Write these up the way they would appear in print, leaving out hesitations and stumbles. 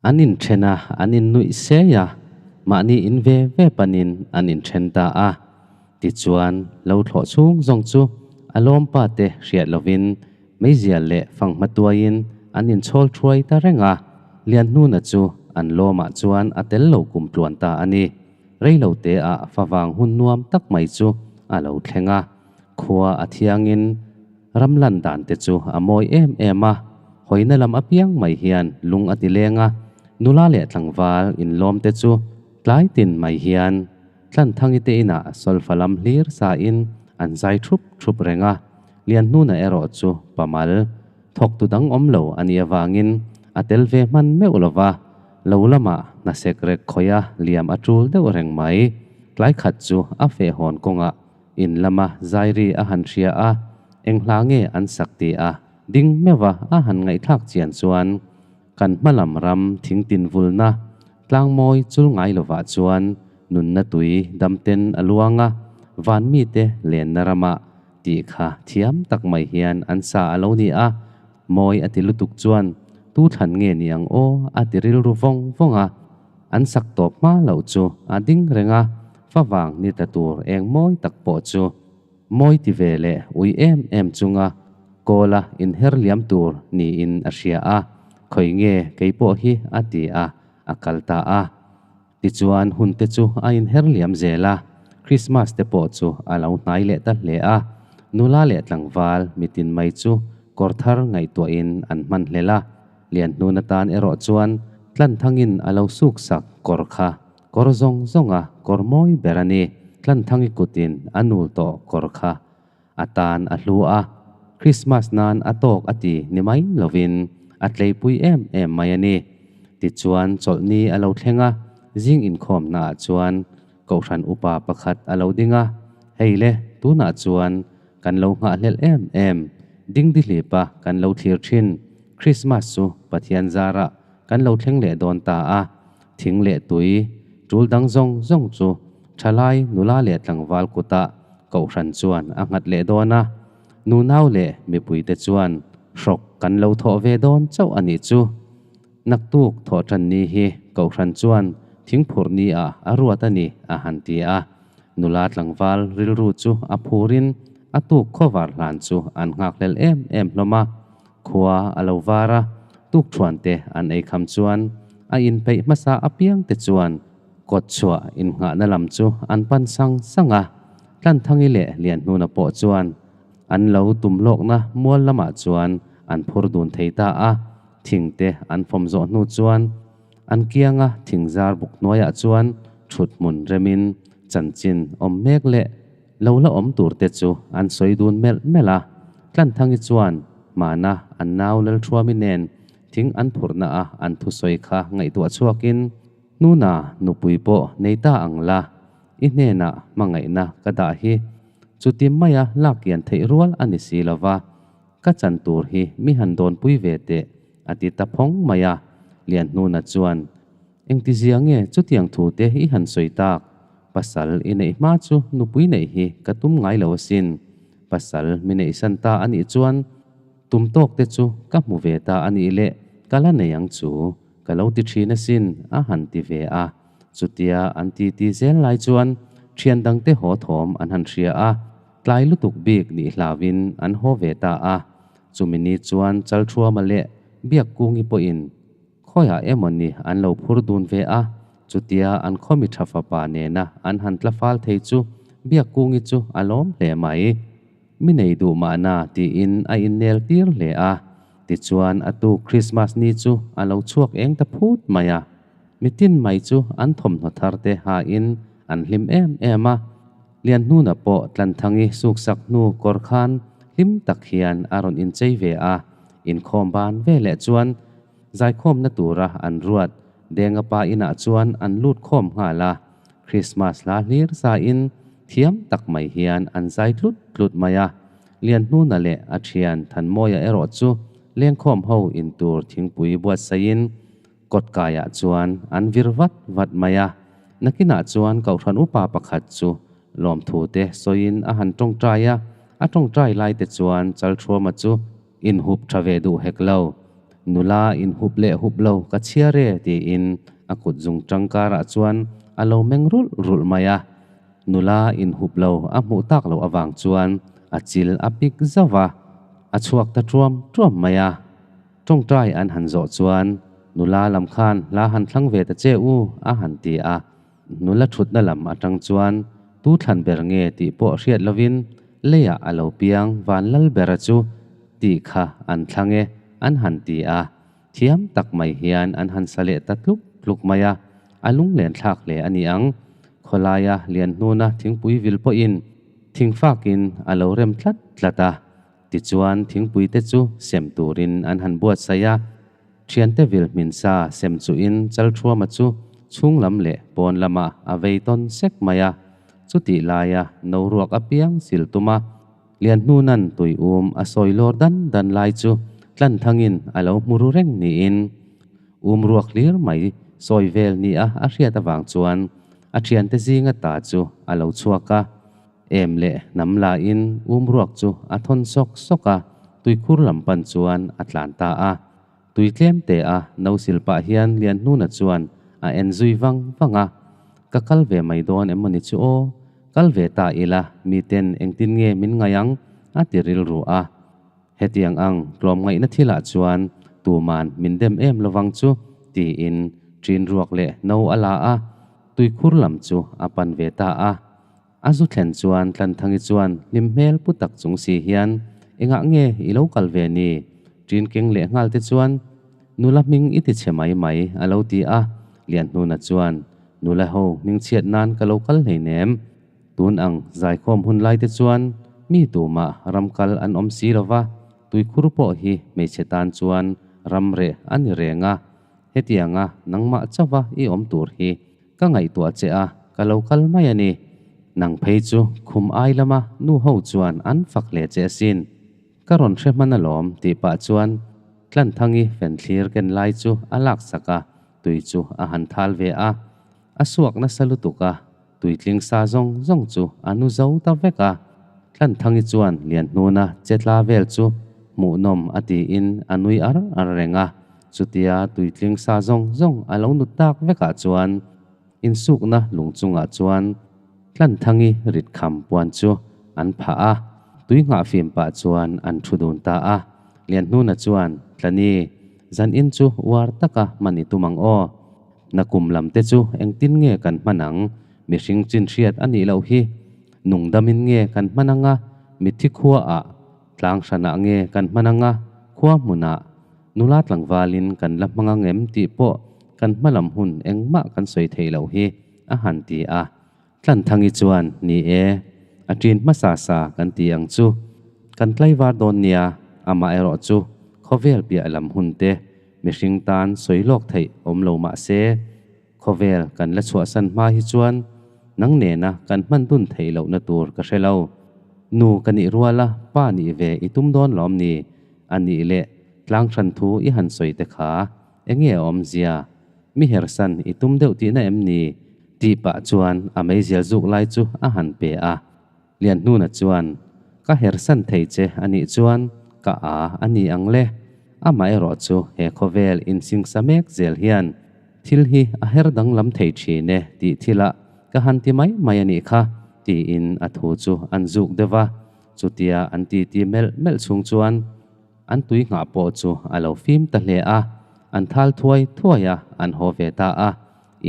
An inthen a, an innuih sei a, mahni in ve ve panin an inthen ta a. Tichuan, lo thlawh chhung zawng chu a lawmpa te hriat lovin meizial leh fanghma tuaiin an inchhawl thuai ta reng a. Lianhnuna chu an lawmah chuan a tel lo kum tluan ta a ni. Reilote ah favang hun nuam tak mai chu a lo thleng a, khua a thiangin ram lan dan te chu a mawi em em a, hawina lam apiang mai hian lung a ti leng a, nula leh tlangval inlawm te chu tlai tin mai hian Tlanthangi te inah solfa lam hlir sa in an zai thup thup reng a, Lianhnuna erawh chu pamal thawktu dang awm lo a nih avangin a tel ve hman meuh lo va, lo lamah hna sek rek khawih a liam a tul deuh reng mai. Tlai khat chu a fehhawn kawngah in lama zairi a han hria a, eng hla nge an sak ti a ding meuh a a han ngaihthlak chian chuan kan hma lam ram thingtin vulna tlangmawi chul ngai lovah chuan nunna tui damten a luang a, van mite lenna ramah Tih kha thiam tak mai hian an sa a lo ni a, mawi a ti lutuk chuan tu thlan nge ni ang aw a ti rilru vawng vawng a, an sak tawp hma loh chu a ding reng a, favang ni ta tur eng mawi tak pawh chu mawi ti ve leh ui em em chunga kawla inher liam tur niin a hria a, khawi nge kei pawh hi a ti a, a kal ta a. Tichuan hun te chu a inher liam zel a, Krismas te pawh chu a lo hnai leh ta hle a. Nula leh tlangval mitin mai chu kawr thar ngaihtuahin an hman hlel a, Lianhnun atan erawh chuan Tlanthangin a lo suk sak kawr kha kawr zawng zawnga kawr mawi ber a ni. Tlanthangi kutin a nul tawh kawr kha a tan a hlu a, Krismas nan a tawk a ti ni mai lovin a tleipui em em mai a ni. Tichuan chawlhni a lo thleng a, zing inkhawmnaah chuan Kohhran upa pakhat a lo ding a, Hei le, tunah chuan kan lo nghahhlelh em em, dingdihlipa kan lo thlir thin Krismas chu Pathian zarah kan lo thleng leh dawn ta a, thing leh tui, tul dang zawng zawng chu thalai nula leh tlangval kutah Kohhran chuan a nghat leh dawn a, nunau leh mipuite chuan hrawk kan lo thawh ve dawn chauh a nih chu. Naktuk thawh tan ni hi Kohhran chuan thingphurh ni ah a ruat a ni a han ti a. Nula tlangval rilru chu a phurin a tuk khawvar hlan chu an nghakhlel em em hlawm a. Khua a lo var a, tukthuante an ei kham chuan a inpeih hmasa apiangte chuan Kawt chhuah innghahna lam chu an pan sang sang a, Tlanthangi leh Lianhnuna pawh chuan an lo tum lawkna mual lamah chuan an phur dun thei ta a, thing te an fawm zawh hnu chuan an kianga thing zar buk hnuaiah chuan thut hmun remin chanchin awm mek leh lo la awm tur te chu an sawi dun melh melh a. Tlanthangi chuan hmana an nau Lalthuami nen thing an phurhna a an thusawi kha ngaihtuah chhuakin, Hnuna nupui pawh nei ta ang la, i hnenah hmangaihna ka dah hi chuti maia lak kian theih rual a ni si lo va, ka chan tur hi mi han dawnpui ve teh a ti ta phawng mai a. Lianhnuna chuan, Engtizia nge chutiang thu te i han sawi tak? Pasal i neih hma chu nupui neih hi ka tum ngai lo asin. Pasal mi neihsan ta a nih chuan tum tawk te chu ka hmu ve ta a nih leh ka la nei ang chu. Ka lo ti thin asin, a han ti ve a. Chutia an ti ti zel lai chuan thian dangte haw thawm an han hria a, tlai lutuk bik nih hlauin an haw ve ta a. Chumi ni chuan Chalthuama leh Biakkungi pawhin khawiah emaw ni an lo phur dun ve a, chutia an khawmi tha fapa nena an han tla fal thei chu Biakkungi chu a lawm hle mai. Mi nei duh mahna tiin a innel tir hle a, tichuan a tuk Krismas ni chu a lo chhuak eng ta phut mai a. Mitin mai chu an thawmhnaw thar te hain an hlim em em a, Lianhnuna pawh Tlanthangi suksak hnu kawr khan hlim tak hian a rawn inchei ve a, inkhawm ban veleh chuan zaikhawmna tura an ruat Denga pa inah chuan an lut khawm nghal a. Krismas hla hlir sain thiam tak mai hian an zai tlut tlut mai a, Lianhnuna leh a thian Thanmawia erawh chu lengkhawm ho in tur thingpui buatsaihin kawtkaiah chuan an vir vat vat mai a. Nakinah chuan Kohhran upa pakhat chu lawmthu te sawiin a han tawngtai a, a tawngtai lai te chuan Chalthuama chu inhup tha ve duh hek lo. Nula inhup leh hup lo ka chhiar e tiin a kut zungṭang karah chuan a lo meng rulh rulh mai a. Nula inhup lo a hmuh tak loh avang chuan a chil a pik zauh a, a chhuak ta ṭuam ṭuam mai a. Ṭawngṭai an han zawh chuan nula lam khan hla han thlang ve ta che u a han ti a. Nula ṭhutna lam aṭang chuan tu thlan ber nge tih pawh hriat lovin leiah a lo piang van lal bera chu tih kha an thlang e an han ti a. Thiam tak mai hian an han sa leh ta tluk tluk mai a, a lunglen thlak hle a ni ang. Khawlaia Lianhnuna thingpui vil pawhin thingfakin a lo rem tlat tlat a, tichuan thingpui te chu sem turin an han buatsaih a. Thiante vil hmin sa sem chuhin Chalthuama chu chhung lam leh pawn lamah a vei tawn sek mai a. Chutih laia no ruak apiang sil tum a, Lianhnuna'n tui um a sawi lawr dan dan lai chu Tlanthangin a lo hmu ru reng niin um ruak hlir mai sawi vel nia a hriat avang chuan a thiante zinga ta chu a lo chhuak a. Em leh hnam lain um ruak chu a thawn sawk sawk a, tuikhur lam pan chuan a tlan ta a. Tui tlem te a no sil pah hian Lianhnuna chuan a en zui vang vang a, Ka kal ve mai dawn em mawni chu aw, kal ve ta ila miten engtin nge min ngai ang a ti rilru a. Hetiang ang tlawmngaihna thilah chuan tuman min dem em lovang chu tiin ṭin ruak leh no a la a, tuikhur lam chu a pan ve ta a. A zu thlen chuan Tlanthangi chuan hlim hmel pu tak chung si hian, Engah nge i lo kal ve ni? Ṭin keng leh nghal te chuan, Nula hming i ti chhe mai mai, a lo ti a. Lianhnuna chuan, Nula ho hming chhiat nan ka lo kal hleinem. Tun ang zaikhawm hun lai te chuan mi tumah ram kal an awm si lo va, tuikhur pawh hi hmeichhe tan chuan ram reh a ni reng a. Hetianga nangmah chauha i awm tur hi Ka ngaihtuah che a, ka lo kal mai a ni. Nang phei chu khum ai lama nu ho chuan an fak hle che asin. Ka rawn hre hman alawm tih pah chuan Tlanthangi fenthlir ken lai chu a laksak a, tui chu a han thal ve a. A suak nasa lutuk a, tuitling sa zawng zawng chu a nu zo ta vek a. Tlanthangi chuan Lianhnuna che tla vel chu hmuhnawm a tiin a nui ar ar reng a. Chutia tuitling sa zawng zawng a lo nut tak vekah chuan insukna lung chungah chuan Tlanthangi ritkham puan chu an phah a, tui nghah fim pah chuan an thu dun ta a. Lianhnuna chuan, Tlani, zan in chu uar taka hman i tum ang aw. Nakum lam te chu engtin nge kan hman ang? Mihring chin hriat a nih loh hi. Nungdamin nge kan hman anga mitthi khuaah tlang hranah nge kan hman anga khua hmunah Nula tlangvalin kan la hmang ang em tih pawh kan hma lam hun engmah kan sawi theih loh hi, a han ti a. Tlanthangi chuan, Ni e, a ṭin hmasa sa kan ti ang chu. Kan tlaivar dawn nia, amaherawh chu khawvel piah lam hun te mihring tan sawi lawk theih awm lo mah se, khawvel kan la chhuahsan hma hi chuan nang nena kan hman dun theih lohna tur ka hre lo. Nu ka nih ruala pa nih ve i tum dawn lawm ni? A nih leh tlang hran thu i han sawi te kha enge a awmzia? Mi hersan i tum deuh tihna em ni? Tih pah chuan a meizial zuk lai chu a han pe a. Lianhnuna chuan, Ka hersan thei che a nih chuan ka a a ni ang le. Amaherawh chu he khawvel insingsa mek zel hian thil hi a her danglam thei thin e tih thilah ka han ti mai mai a nih kha, tiin a thu chu an zuk deuh a. Chutia an titi melh melh chhung chuan an tui nghah pawh chu a lo fim ta hle a, an thal thuai thuai a, an haw ve ta a.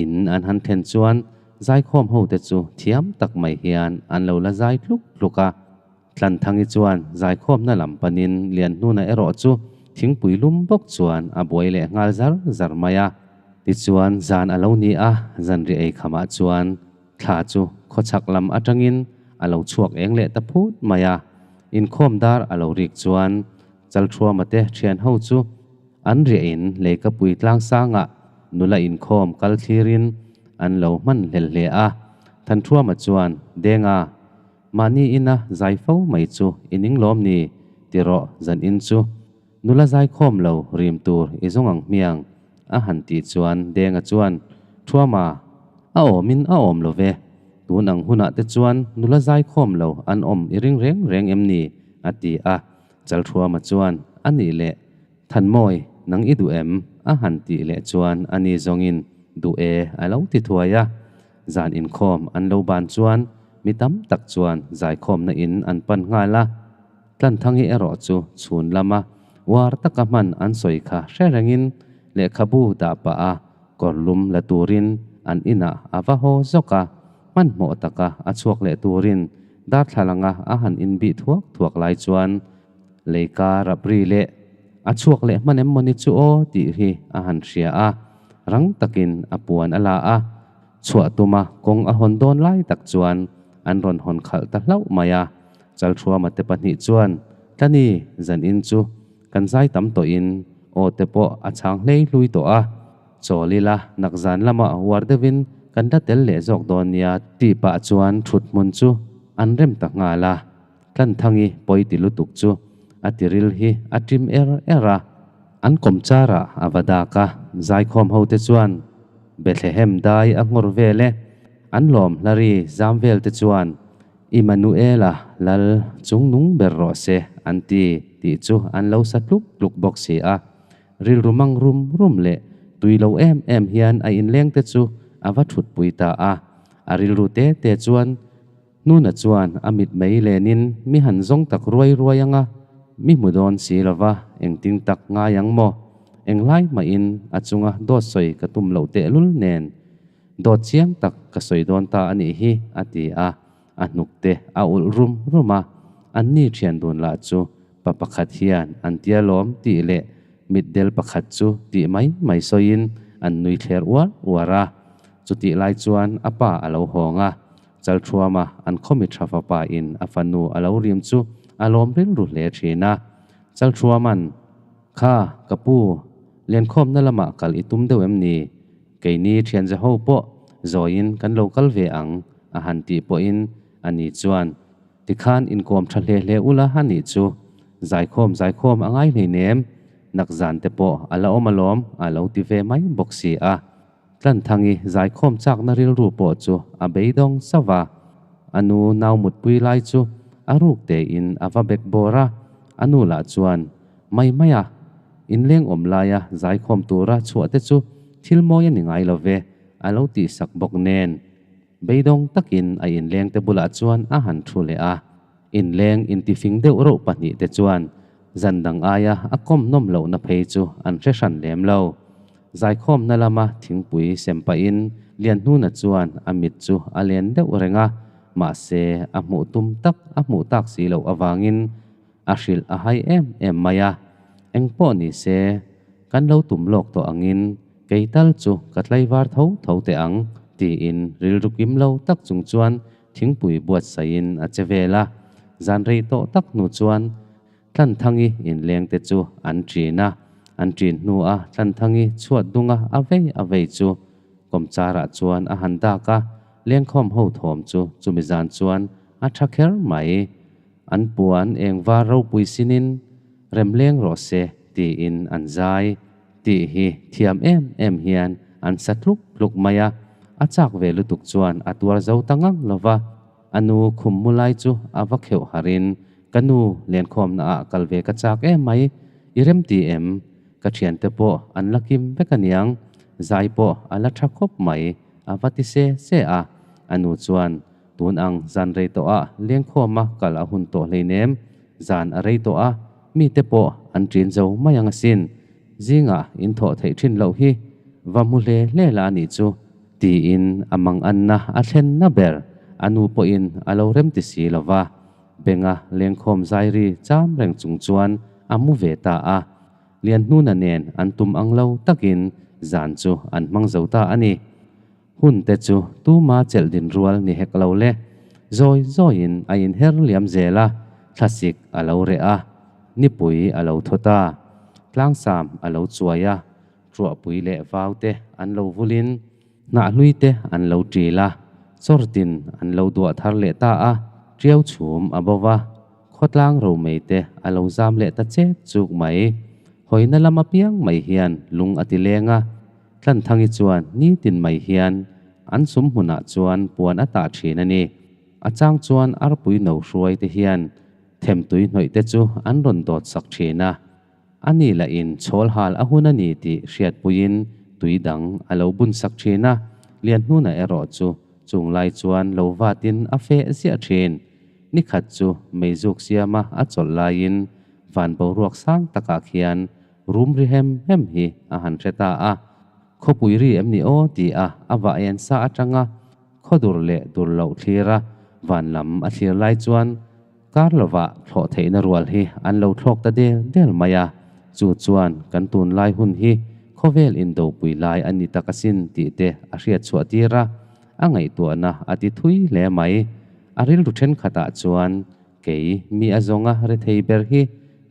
In an han thlen chuan zaikhawm hote chu thiam tak mai hian an lo la zai tluk tluk a. Tlanthangi chuan zaikhawmna lam panin Lianhnuna erawh chu thingpui lum bawk chuan a buai leh nghal zar zar mai a. Tichuan zan a lo ni a, zanriah ei khamah chuan Thla chu khawchhak lam atangin a lo chhuak eng leh ta phut mai a, inkhawm dar a lo rik chuan Chalthuama te thian ho chu an riahin leikapui tlangsangah nula inkhawm kal thlirin an lo hman hlel hle a. Thanthuama chuan, Denga, mahni ina zai fo mai chu i ning lawm ni? Ti rawh zan in chu Nula zaikhawm lo rim tur i zawng ang hmiang, a han tih chuan Denga chuan, Thuama, a awmin a awm lo ve. Tun ang hunah te chuan nula zaikhawm lo an awm i ring reng reng em ni? a ti a. Chalthuama chuan, A nih leh, Thanmawi, nang i duh em? a han tih leh chuan ani zawngin duh e a lo ti thuai a. Zan inkhawm an lo ban chuan mi tam tak chuan zaikhawmna in an pan nghal a. Tlanthangi erawh chu chhun lama uar taka hman an sawi kha hre rengin lehkhabu dah pah a kawrlum la turin an inah a va haw zawk a. Hmanhmawh taka a chhuak leh turin darthlalanga a han inbih thuak thuak lai chuan leika rapri leh a chhuak leh hman em mawni chu aw tih hi a han hria a, rang takin a puan a la a, chhuah tuma kawng a hawn dawn lai tak chuan an rawn hawn khalh ta hlauh mai a. Chalthuama te pahnih chuan Tlani zanin chu kan zai tam tawhin aw te pawh a chhang hlei hlui tawh a, chawl ila nak zan lamah uar deuhin kan la tel leh zawk dawn nia tih pah chuan thut hmun chu an rem ta nghal a. Tlanthangi pawi ti lutuk chu a tiril hi a ṭim er er a. An kawmcharah a va dak a, zaikhawm ho te chuan Bethlehem dai a nghawr vel e, an lawm hlari zam vel te chuan Immanuela Lal chungnung ber rawh se an ti tih chu an lo sa tluk tluk bawk si a. Rilru mang rum rum leh tui lo em em hian a inleng te chu a va thutpui ta a. A rilru te te chuan Hnuna chuan a mit mei lenin mi han zawng tak ruai ruai ang a, mi hmu dawn si lova engtin tak ngai ang maw? Englai mahin a chunga dawt sawi ka tum loh tehlul nen Dawt chiang tak ka sawi dawn ta a nih hi, a ti a, a hnuk te a ulh rum rum a. Anni thian dun lah chu pa pakhat hian an tia lawm tih leh mitdel pakhat chu tih mai mai sawiin an nui thler uar uar a. Chutih lai chuan a pa a lo hawng a, Chalthuama an khawmi tha fapa in a fanu a lo rim chu a lawm rilru hle thin a. Chalthuama'n, Kha, ka pu, lenkhawmna lamah kal i tum deuh em ni? Keini thianza ho pawh zawiin kan lo kal ve ang a han tih pawhin ani chuan, Tikhan inkawm tha hle hle ula a nih chu, zaikhawm zaikhawm a ngai hleinem, nak zan te pawh a la awm alawm a lo ti ve mai bawk si a. Tlanthangi zaikhawm chakna rilru pawh chu a beidawng sauh va, a nu nau mutpui lai chu a ruk tein a va bek bawr a, a nu lah chuan, Mai mai a, inleng awm laia zaikhawm tura chhuah te chu thil mawi a ni ngai lo ve, a lo tih sak bawk nen. Beidawng takin a inleng te bulah chuan a han thu leh a. Inleng intifing deuh reuh pahnih te chuan zan dang aia a kawm nawm lohna phei chu an hre hran lem lo. Zaikhawmna lama thingpui sem pahin Lianhnuna chuan a mit chu a len deuh reng a, mahse a hmuh tum tak a hmuh tak si loh avangin A hrilh a hai em em mai a, engpawh ni se, kan lo tum lawk tawh angin kei tal chu ka tlaivar tho tho teh ang, tiin rilru kim lo tak chung chuan thingpui buatsaihin a che vel a. Zan rei tawh tak hnu chuan Tlanthangi inlengte chu an ṭin a, an ṭin hnua Tlanthangi chhuat dunga a vei a vei chu kawmcharah chuan a han dak a, lengkhawm ho thawm chu chumi zan chuan a ṭha kher mai. An puan eng var ropui sinin rem leng rawh se tiin an zai tih hi thiam em em hian an sa tluk tluk mai a, a chak ve lutuk chuan a tuar zo ta ngang lo va, a nu khum mu lai chu a va kheuh harin, Ka nu, lenkhawmna ah kal ve ka chak em mai, i rem ti em? Ka thiante pawh an la kim vek aniang, zai pawh a la tha khawp mai, a va ti se se a, a nu chuan Tun ang zan rei tawh ah lengkhawma kal a hun tawh hleinem, zan a rei tawh a, mite pawh an ṭin zo mai ang asin. Zingah in thawh theih ṭhin loh hi va hmu hle hle la a nih chu, tiin a manganna a thlenna ber a nu pawhin a lo remti si lo va. Benga lengkhawm zairi cham reng chung chuan a mu ve ta a. Lianhnuna nen an tum ang lo takin zan chu an hmang zo ta a ni. Hun te chu tuma chelh din rual ni hek lo le. Zawi zawiin a inher liam zel a, thlasik a lo reh a, nipui a lo thaw ta. Tlangsam a lo chuai a, truahpui leh vau te an lo vulin hnahhlui te an lo ṭil a, chawrtin an lo duah thar leh ta a, ṭiau chhum a bo va, khawtlang romei te a lo zam leh ta chek chuk mai. Hawina lam apiang mai hian lung a ti leng a. Tlanthangi chuan nitin mai hian an sum hmunah chuan puan a tah thin a ni. A chang chuan arpui no hruai te hian themtui hnawih te chu an rawn dawt sak thin a. Ani lahin chhawl hal a hun a ni tih hriatpuiin tui dang a lo bunsak thin a, Lianhnuna erawh chu chung lai chuan lo vatin a feh ziah thin. Nikhat chu meizuk siama a chawlh laiin van boruak sang takah khian rum ri hem hem hi a han hre ta a. Khawpui ri em ni aw ti a a vah en sa atanga khawdur leh dur loh thlir a van lam a thlir lai chuan kar lovah thlawh theihna rual hi an lo thlawk ta del del mai a, chu chuan kan tunlai hun hi khawvel indopui lai a ni tak asin tih te a hriat chhuah tir a, a ngaihtuahna a ti thui hle mai. A rilru thenkhatah chuan kei mi a zawnga rethei ber hi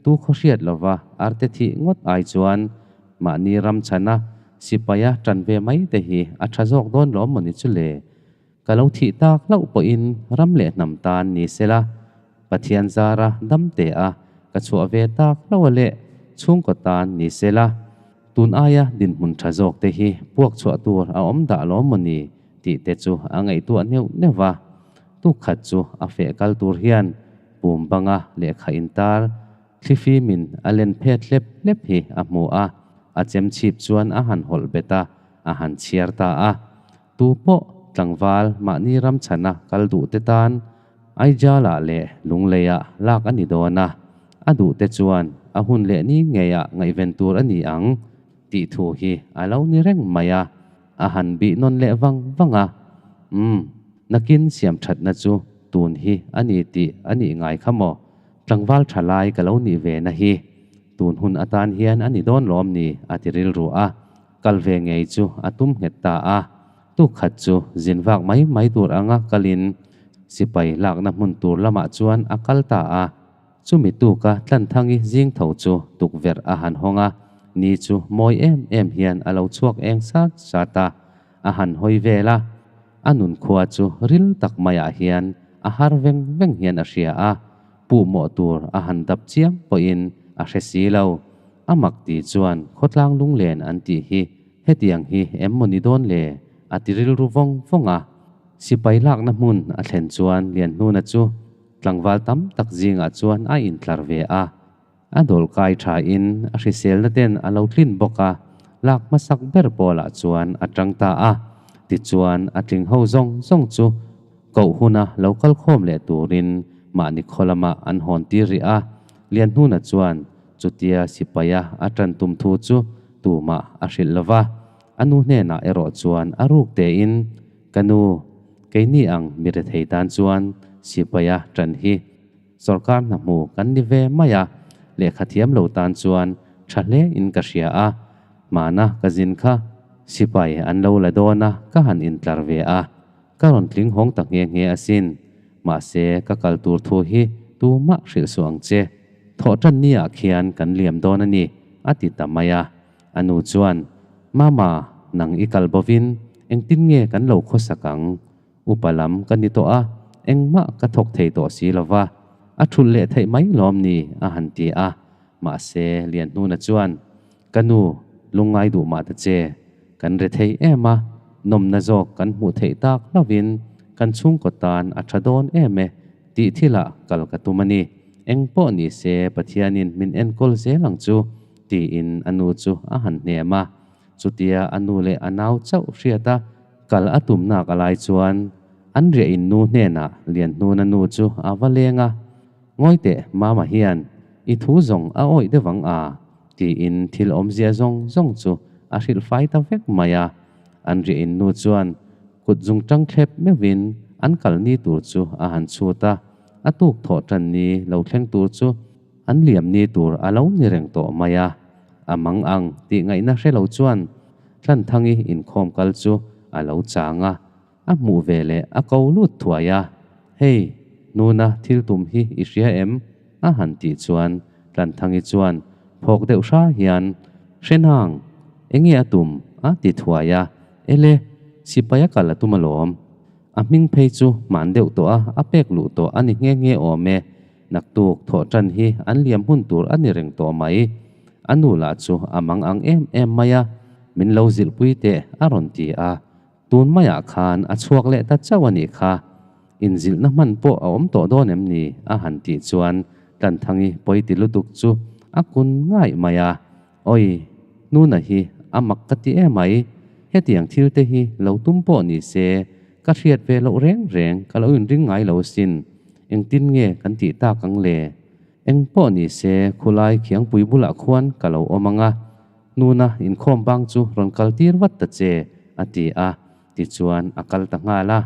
tu khaw hriat lova arte thih ngawt ai chuan mahni ram chhana sipaia tan ve mai te hi a tha zawk dawn lawm mawni chu le? Ka lo thih tak hlauh pawhin ram leh hnam tan ni sela, Pathian zara dam te a ka chhuah ve tak hlauh a leh chhungkaw tan ni sela, tun aia dinhmun tha zawk te hi puak chhuah tur a awm dah lawm mawni tih te chu a ngaihtuah neuh neuh va. Tukkhat chu a feh kal tur hian pum banga lehkha intar Thlifimin a len phet hlep hlep hi a hmu a, a chem chhip chuan a han hawlh bet a, a han chhiar ta a. Tu pawh tlangval mahni ram chhana kal duh te tan Aijalah leh Lungleiah lak a ni dawn a, a duh te chuan a hun leh ni ngeiah ngaihven tur a ni ang tih thu hi a lo ni reng mai a, a han bih nawn leh vang vang a. Umm, nakin siam thatna chu tun hi a ni tih a nih ngai kha maw? Tlangval tha lai ka lo nih ve na hi tun hun atan hian a ni dawn lawm ni a ti rilru a, kal ve ngei chu a tum nghet ta a. Tukkhat chu zin vak mai mai tur anga kalin sipai lakna hmun tur lamah chuan a kal ta a. Chumi tuka Tlanthangi zing tho chu tukverh a han hawng a, ni chu mawi em em hian a lo chhuak eng sat sat a, a han hawi vel a. A nun khua chu ril tak maiah hian a har veng veng hian a hria a, puhmawh tur a han dap chiam pawhin a hre si lo. A mak ti chuan khawtlang lunglen an tih hi hetiang hi em maw ni dawn le? a ti rilru vawng vawng a. Sipai lakna hmun a thlen chuan Lianhnuna chu tlangval tam tak zingah chuan a intlar ve a. A dawlkai thain a hriselna ten a lo tlin bawk a, lak hmasak ber pawlah chuan a tang ta a. Tichuan a tling ho zawng zawng chu koh huna lo kal khawm leh turin mahni khaw lamah an hawn tir rih a. Lianhnuna chuan chutia sipaia a tan tum thu chu tumah a hrilh lo va. A nu hnenah erawh chuan a ruk tein, Ka nu, keini ang mi rethei tan chuan sipaia tan hi Sorkar hna hmu kan ni ve mai a, lehkha thiam lo tan chuan tha hle in ka hria a, hmana ka zin kha sipai an lo la dawn a ka han intlar ve a, ka rawn tling hawng ta nghe nghe asin. Mahse ka kal tur thu hi tumah hrilh suh ang che. Thawhtan ni ah khian kan liam dawn a ni, a ti ta mai a. A nu chuan, Mama, nang i kal bovin engtin nge kan lo khawsak ang? Upa lam ka ni tawh a, engmah ka thawk thei tawh si lo va, a thulh leh theih mai lawm ni? a han ti a. Mahse, Lianhnuna chuan, Ka nu, lungngai duh mah ta che, kan re thei em a, nawmna zawk kan hmuh theih tak lovin kan chhungkaw tan a tha dawn em e tih thilah kal ka tum a ni. Eng pawh ni se Pathianin min enkawl zel ang chu, tiin a nu chu a han hnem a. Chutia a nu leh a nau chauh hriat a kal a tum nak a lai chuan an riah in nu hnenah Lianhnuna nu chu a va leng a, Ngawi teh Mama hian i thu zawng a awih deuh ang a, tiin thil awmzia zawng zawng chu a hrilh fai ta vek mai a. An riah in nu chuan kut zung tang thlep meuhin an kal ni tur chu a han chhut a, a tuk thawh tan ni lo thleng tur chu an liam ni tur a lo ni reng tawh mai a. A mang ang tih ngaihna hre lo chuan Tlanthangi inkhawm kal chu a lo chang a, a hmuh ve leh a ko lut thuai a, Hei, nuna thil tum hi i hria em? a han tih chuan Tlanthangi chuan phawk deuh hra hian, Hre nang, enge a tum? a ti thuai a, Ele, sipai a kal a tum alawm. A hming phei chu hman deuh tawh a, a pek luh tawh a ni nghe nghe awm e. Naktuk thawh tan hi an liam hun tur a ni reng tawh mai. A nu lah chu a mang ang em em mai a, min lo zilhpui teh a rawn ti a. Tun maiah khan a chhuak leh ta chauh a nih kha. Inzilhna hman pawh a awm tawh dawn em ni? a han tih chuan Tlanthangi pawi ti lutuk chu a kun ngaih mai a. Awi, Nuna hi a mak ka ti emai, hetiang thil te hi lo tum pawh ni se ka hriat ve loh reng reng ka lo inring ngai lo asin, engtin nge kan tih tak ang le? Eng pawh ni se khulai khiangpui bulah khuan ka lo awm ang a, Nuna inkhawm bang chu rawn kal tir vat ta che, a ti a, tichuan a kal ta nghal a.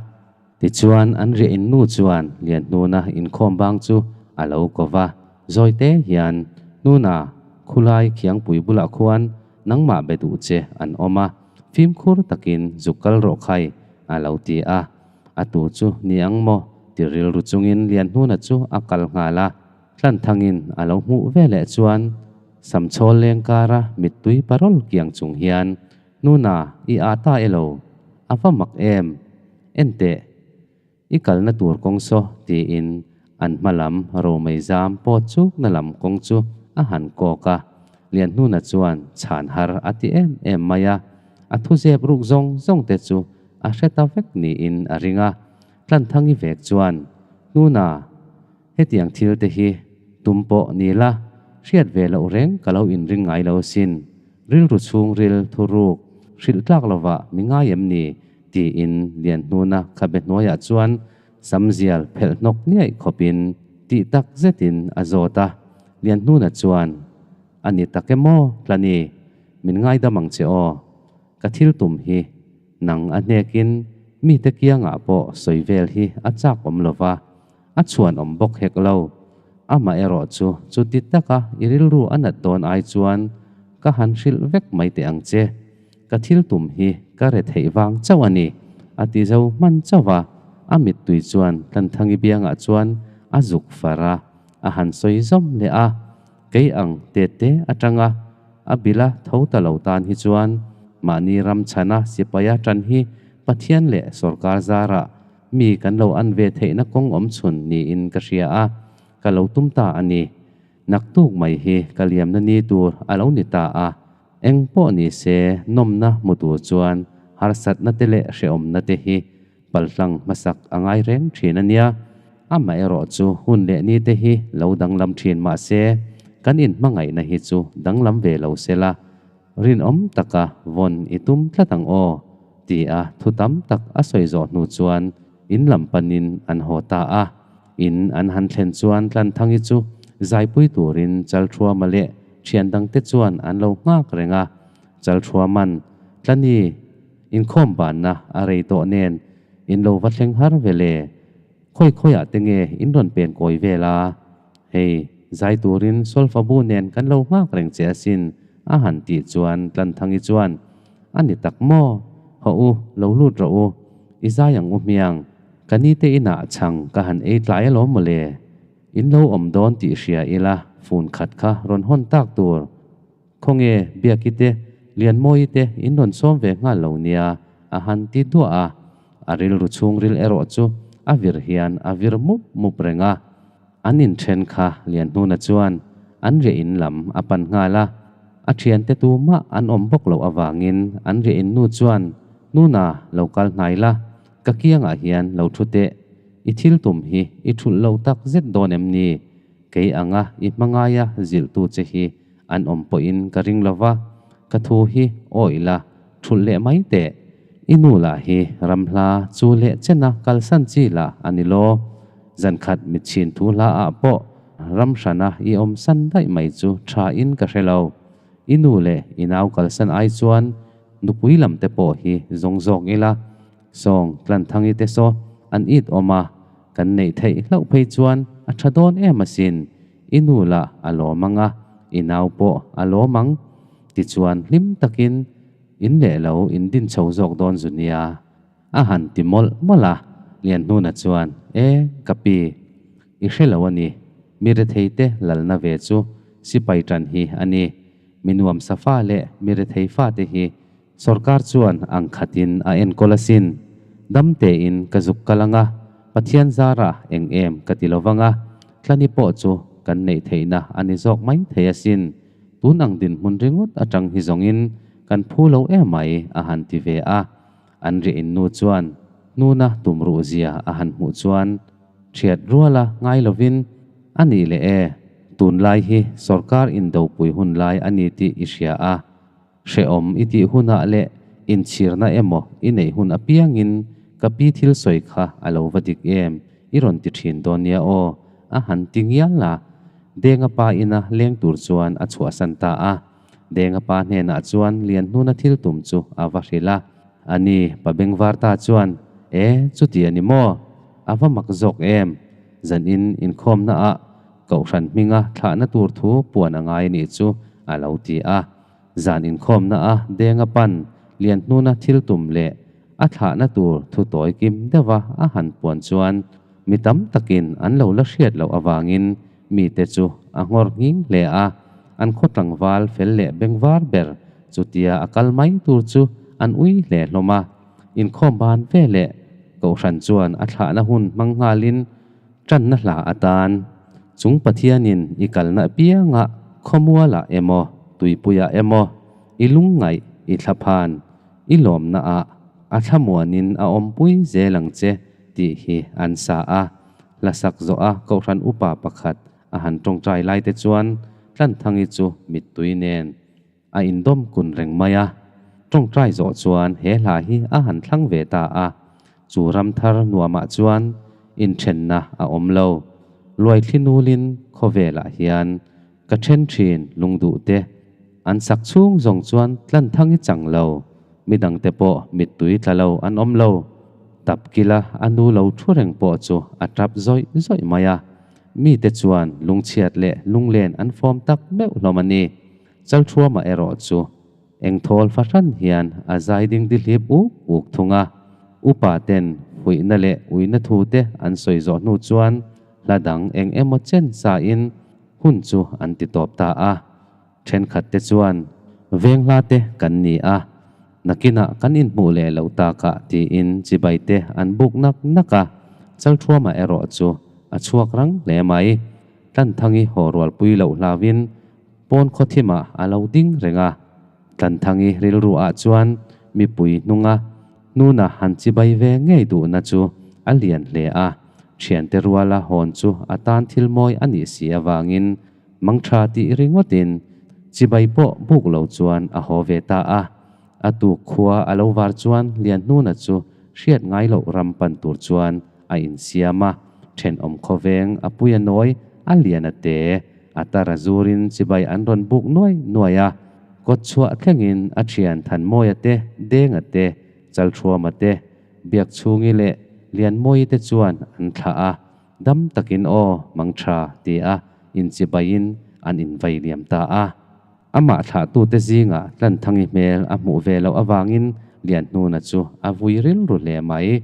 Tichuan an riah in nu chuan Lianhnuna inkhawm bang chu a lo ko va, Zawite hian Nuna khulai khiangpui bulah khuan nangmah be duh che an awm a, fimkhur takin zuk kal rawh khai, a lo ti a. A tu chu ni ang maw? ti rilru chungin Lianhnuna chu a kal nghal a. Tlanthangin a lo hmuh veleh chuan Samchhawl leng kara mittui parawl kiang chung hian, Nuna, i â ta elo? A va mak em? Enteh, i kalna tur kawng saw, tiin an hma lam romei zam pawt chukna lam kawng chu a han kawk a. Lianhnuna chuan chhan har a ti em em mai a, a thuzep ruk zawng zawng te chu a hre ta vek niin a ring a. Tlanthangi vek chuan, Nuna, Hetiang thil te hi tum pawh ni la, hriat ve loh reng ka lo inring ngai lo asin. Rilru chhungril thuruk hrilh tlak lovah mi ngai em ni? tiin Lianhnuna khabe hnuaiah chuan samzial phelh hnawk niaih khawpin tih tak zetin a zawt a. Lianhnuna chuan, A ni tak em aw, Tlani, min ngaidam ang che aw. Ka thil tum hi nang a hnekin mite kiangah pawh sawi vel hi a chak awm lova, A chhuanawm bawk hek lo. Amaherawh chu chuti taka i rilru a nat dawn ai chuan ka han hrilh vek mai teh ang che. Ka thil tum hi ka re theih vang chauh a ni, a ti zo hman chauh a. A mittui chuan Tlanthangi biangah chuan a zuk far a, a han sawi zawm leh a. Kei ang tete atanga a bila tho ta lo tan hi chuan mahni ram chhana sipaia tan hi Pathian leh sawrkar zarah Mi kan lo an ve theihna kawng awm chhun niin ka hria a, ka lo tum ta a ni. Naktuk mai hi ka liamna ni tur a lo ni ta a, eng pawh ni se nawmna hmu tur chuan harsatna te leh hrehawmna te hi palhlang hmasak a ngai reng thin a nia. Amaherawh chu hun leh ni te hi lo danglam thin mah se, kan inhmangaihna hi chu danglam ve lo se la, Rinawm taka vawn i tum tlat ang aw, ti a thu tam tak a sawi zawh hnu chuan in lam panin an haw ta a. In an han thlen chuan Tlanthangi chu zaipui turin Chalthuama leh thian dangte chuan an lo nghak reng a. Chalthuaman, Tlani, inkhawm banna a rei tawh nen in lo va thleng har ve le. Khawi khawiah te nge in rawn pen kawi vel a? Hei, zai turin solfa bu nen kan lo nghak reng che asin, a han tih chuan Tlanthangi chuan, A ni tak maw? Hawh u, lo lut rawh u. I zai ang u hmiang. Ka ni te inah chhang ka han ei tlai alawm mawle. In lo awm dawn tih hria ila fun khat kha rawn hawn tak tur. Khawnge Biaki te, Lianmawii te in rawn sawm ve nghal lo nia, a han ti duah a. A rilru chhungril erawh chu a vir hian a vir mup mup reng a. An inthen kha Lianhnuna chuan an riah in lam a pan nghal a. A thiante tumah an awm bawk loh avangin an riah in nu chuan, Nuna, lo kal hnai la, ka kiangah hian lo thu teh. I thil tum hi i thulh lo tak zet dawn em ni? Kei anga i hmangaia zilhtu che hi an awm pawhin ka ring lo va, ka thu hi awih la, thulh leh mai teh. I nu lah hi ramhla chu leh chena kalsan chi lah a ni law. Zankhat mitchhin thu hla ah pawh ram hrana i awm san daih mai chu tha in ka hre lo. I nu leh i nau kalsan ai chuan nupui lam te pawh hi zawng zawk ila. Sawng Tlanthangi te saw an it awm a, kan neih theih hlauh phei chuan a tha dawn em asin. I nu lah a lawm ang a, i nau pawh a lawm ang. Tichuan hlim takin in leh lo in din chho zawk dawn zu nia. A han ti mawlh mawlh a, Lianhnuna chuan, E, ka pi, i hre lo a ni. Mi retheite lalna ve chu sipai tan hi a ni. Mi nuamsa fa leh mi rethei fate hi Sorkar chuan ang khatin a enkawl asin. Dam tein ka zuk kal ang a, Pathian zara eng em ka ti lo vang a, tlani pawh chu kan neih theihna a ni zawk mai thei asin. Tun ang dinhmun ringawt atang hi zawngin kan phu lo emai a han ti ve a. An riah in nu chuan hnuna tumruh zia a han hmuh chuan thiat ruala ngai lovin, A nih leh e, Tunlai hi sawrkar indopui hun lai a ni tih i hria a. Hrehawm i tih hunah leh inchhirna emaw i neih hun apiangin ka pi thil sawi kha a lo va dik em i rawn ti thin dawn nia aw, a han ti ngial a. Denga pa ina leng tur chuan a chhuahsan ta a. Denga pa hnenah chuan Lianhnuna thil tum chu a va hrilh a. Ani, pa bengvar ta chuan, E, chuti a ni maw? A va mak zawk em? Zanin inkhawmnaah Kohhran hminga thlahna tur thu puan a ngai nih chu a lo ti a. Zan inkhawmna-a Denga pan Lianhnuna thil tum leh a thlahna tur thu tawi kim deuha a han puan chuan mi tam takin an lo la hriat loh avangin mite chu a nghawr nghing hle a. An khaw tlangval fel leh bengvar ber chutia a kal mai tur chu an ui hle hlawm a. Inkhawm ban veleh Kohhran chuan a thlahna hun hmang nghalin Ṭanna hla atan, Chung Pathianin i kalna apiangah khawmualah emaw, tuipuiah emaw, i lungngaih, i thlaphan, i lawmnaah a thlamuanin a awmpui zel ang che tih hi an sa a. Hla sak zawha Kohhran upa pakhat a han ṭawngṭai laite chuan Tlanthangi chu mittui nen a indawm kun reng mai a. Ṭawngṭai zawh chuan he hla hi a han thlang ve ta a. Chu ram thar nuamah chuan inṭhenna a awm lo. Luaithli nulin khawvelah hian ka ṭhen ṭhin lungduh te an sak chhung zawng chuan Tlanthangi chang lo, midangte pawh mittui tla lo an awm lo. Tap kila a nu lo thu reng pawh chu a tap zawih zawih mai a. Mite chuan lungchhiat leh lunglen an fawm tak meuh hlawm a ni. Chalthuama erawh chu engthawl fahran hian a zai ding dihlip uk uk thung a. Upa ten huihna leh uina thu te an sawi zawh hnu chuan hla dang eng emaw chen sa in hun chu an ti tawp ta a. Thenkhat te chuan veng hla te kan ni a, nakinah kan inhmuh leh loh takah tiin chibai te an buk nak nak a. Chalthuama erawh chu a chhuak rang hle mai. Tlanthangi haw rualpui loh hlauin Pawn khawthimah a lo ding reng a, Tlanthangi rilruah chuan mipui hnunga hnuna han chibai ve ngei duhna chu a lian hle a, thiante ruala hawn chu a tan thil mawi a nih si avangin mangtha tih ringawtin chibai pawh buk lo chuan a haw ve ta a. A tuk khua a lo var chuan Lianhnuna chu hriat ngai loh ram pan tur chuan a insiam a, thenawm khawveng a pui a nawi a lian a te a tar a zurin chibai an rawn buk nuai nuai a, kawt chhuah thlengin a thian Thanmawia te, Denga te, Chalthuama te, Biakchhungi leh Lianmawii te chuan an thlah a, dam takin aw mangtha ti a inchibaiin an invai liam ta a. Amah thlahtute zingah Tlanthangi hmel a hmuh ve loh avangin Lianhnuna chu a vui rilru hle mai.